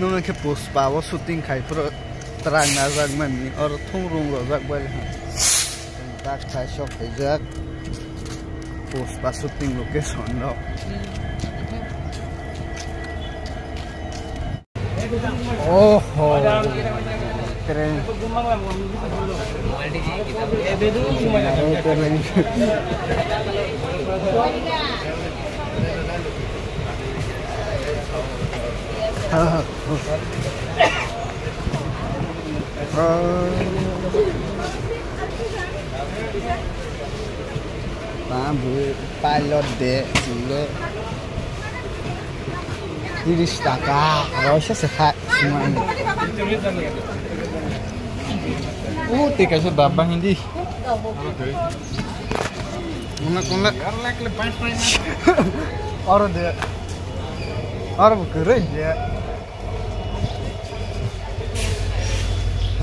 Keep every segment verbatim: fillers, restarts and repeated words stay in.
Nwng khe Pushpa o shooting khai phuru twrang najak mani, oro thung rung rojak bai ha. Tak thai sok khaijak. Pushpa shooting location no. Oho. Train. Train. Ha, ha. Tamo pilot de, sile. Tiris taka, roisa se kha, sumang. Oh, tika se dabba hindi. Kona, kona. Oro de. Oro bu kere de.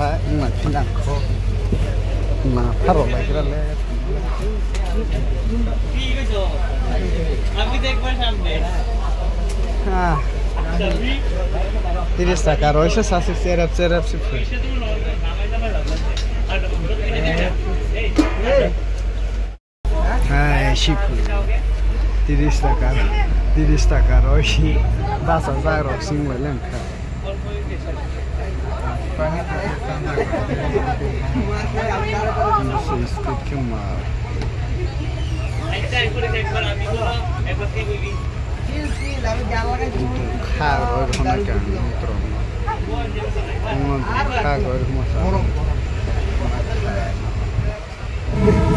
Ha, wngma philang kho. Wngma pharo lai gra le. Ha. Tiris taka roisa sasi cherap cherap si phu. Hai, siphuru. Tiris taka, tiris taka roi. Basa jak rok sing lai lang kha. Bisi speed khe ma. Kha roi khona kang trom. Kha roi khona sa.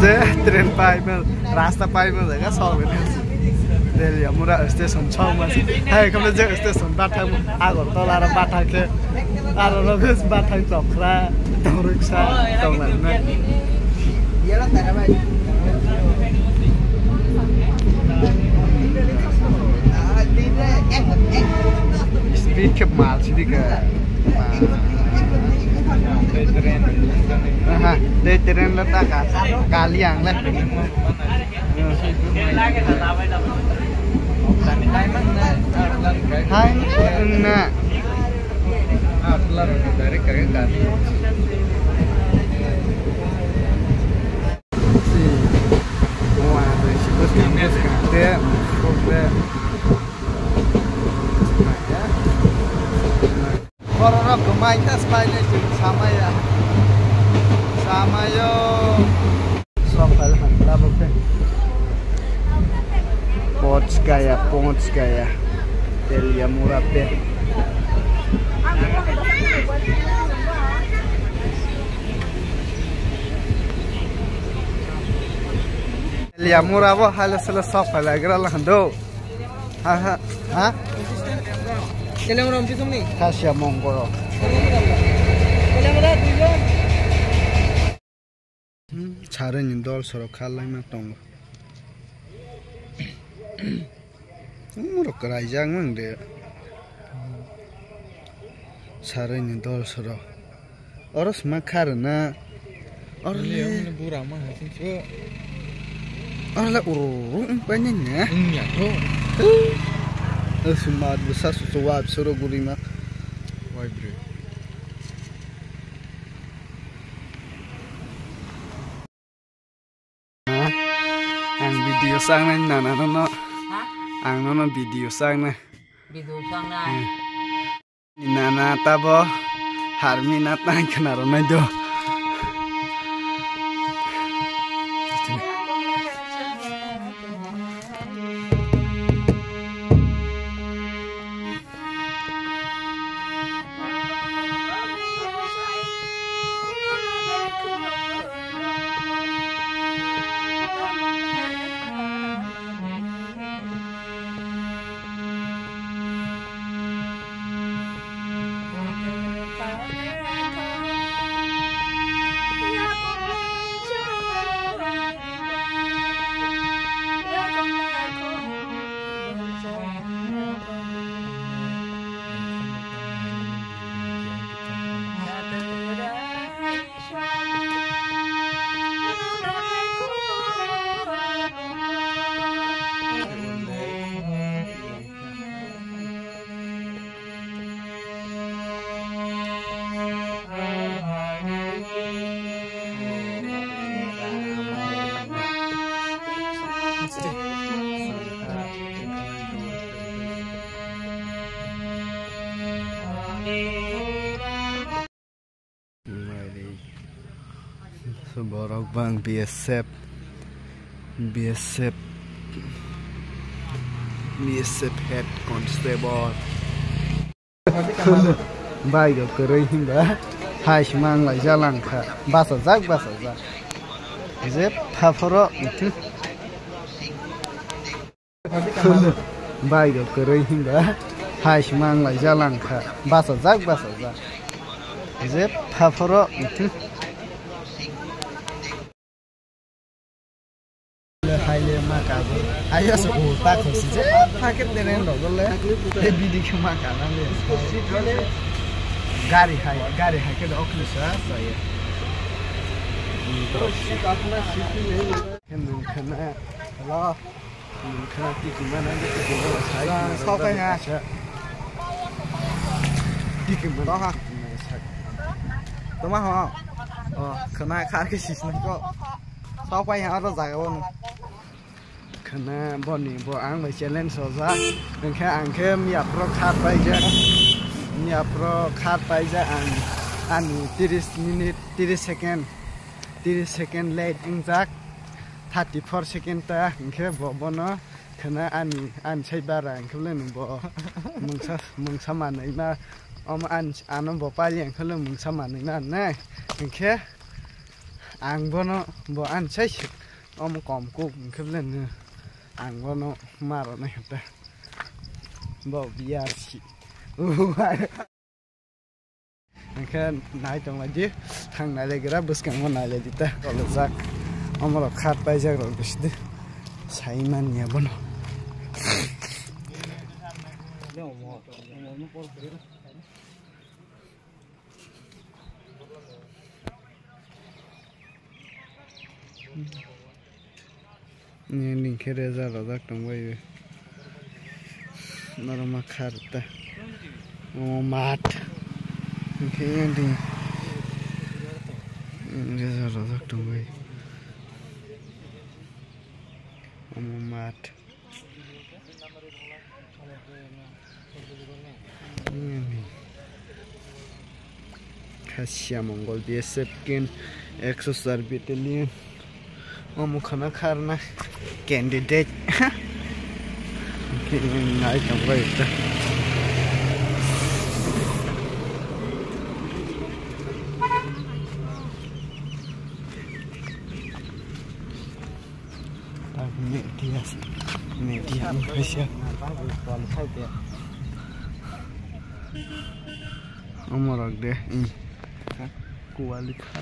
Je train paimel, rasta paimel jaga sogwi. Teliamura station sogma. Hai, khamle je station bathang Agartala aro bathang khe. Aro rogis bathang chokra, toriksa, tonglang na. Speed khe mal sidi khe. Aha, de train la ta ka, kali ang le. Hai, na. Bororok kwmai ta swbainai chwng samaya. Samayo. Sok phai hamla bo khe. Poch Gaya, Poch Gaya. Teliamura pe. Teliamura bo hala sala sok phai lagra la hando. Ha, ha, ha? Telemra omchi songni? Khasiya mongkoro. Telemra duijon. Hmm, saroni dol sorok kha laima tongo. Umrok raijak mang de. Saroni dol sorok. Oro sma kha rwna. Oro le. Bura ma hai sing so. Oro le uru uru wng pai nai ne. Wng ya tho. Wng sma bwsa su su wa bwsa ro guri ma. Wai bre. Ang video sangnai nana nono. Ha? Ang nono video sangnai. Video sangnai. Hmm. Nana tabo harmi na tang khna rwnai do. Borok bang B S F, B S F, B S F head constable. Bai go kwrwi hinba hai se manglai jalang kha. Basa jak, basa jak. Je phaphoro. Bai go kwrwi hinba hai se manglai jalang kha. Basa jak, basa jak. Je phaphoro. Haile ma kago. Ayo se o ta khosi je. Paket de ren do le. E bidi khe ma ka na le. Gari hai, gari hai ke do okli sa sa ye. Hello. Khana tiki mana de tiki mana sai. Sok kai ha. Tiki mana. Toma ho. O, khana khar ke sis nai ko. Sok kai ha ro jaga bo. Khana boni bo ang bai challenge soja. Engkhe ang khe miya pro khat pai ja. Miya pro khat pai ja ang ani tiris minute, tiris second. Tiris second late wngjak, thirty four second ta, hinkhe bo bono khwna ani, ani sai bara, hinkhe le nwng bo mungsa, mungsa manwi ma, omo ani, ano bo pali, hinkhe le mungsa manwi ma nai, hinkhe ang bono bo ani sai se, omo kom kuk, hinkhe le nw, ang bono ma rwnai ta, bo biyar si. Hingke nai tong lai di, thang nai lai gra, bwskango nai lai di ta, kolojak. Omorok khat paijak rok bisi di, sai man ya bono. Nini khe reza rojak tongbai o. Norok ma kha rwkta. Omo mat. Hingkhe yang di. Reza rojak tongbai. Omo mat. Khasiya Mongol B S F ken ekso char battalion. Omo khana kharna candidate. Nai tongbai ta. Tak media, media wngkha se. Omorok de, hmm. Kuali kha.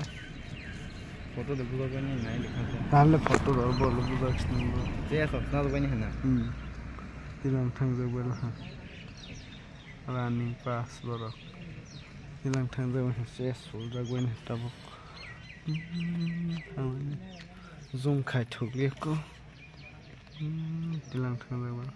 Photo de bujak bai nai, nai de kha. Tahle photo rok bo bujak sini bo. Te ya sok na bai nai hana. Hmm. Tilang thangjak bai ha. Running pass borok. Tilang thangjak bai ha, se suljak bai nai tabuk. Hmm, tabuk. Zoom khai thok liya ko. Hmm, tilang thangjak bai.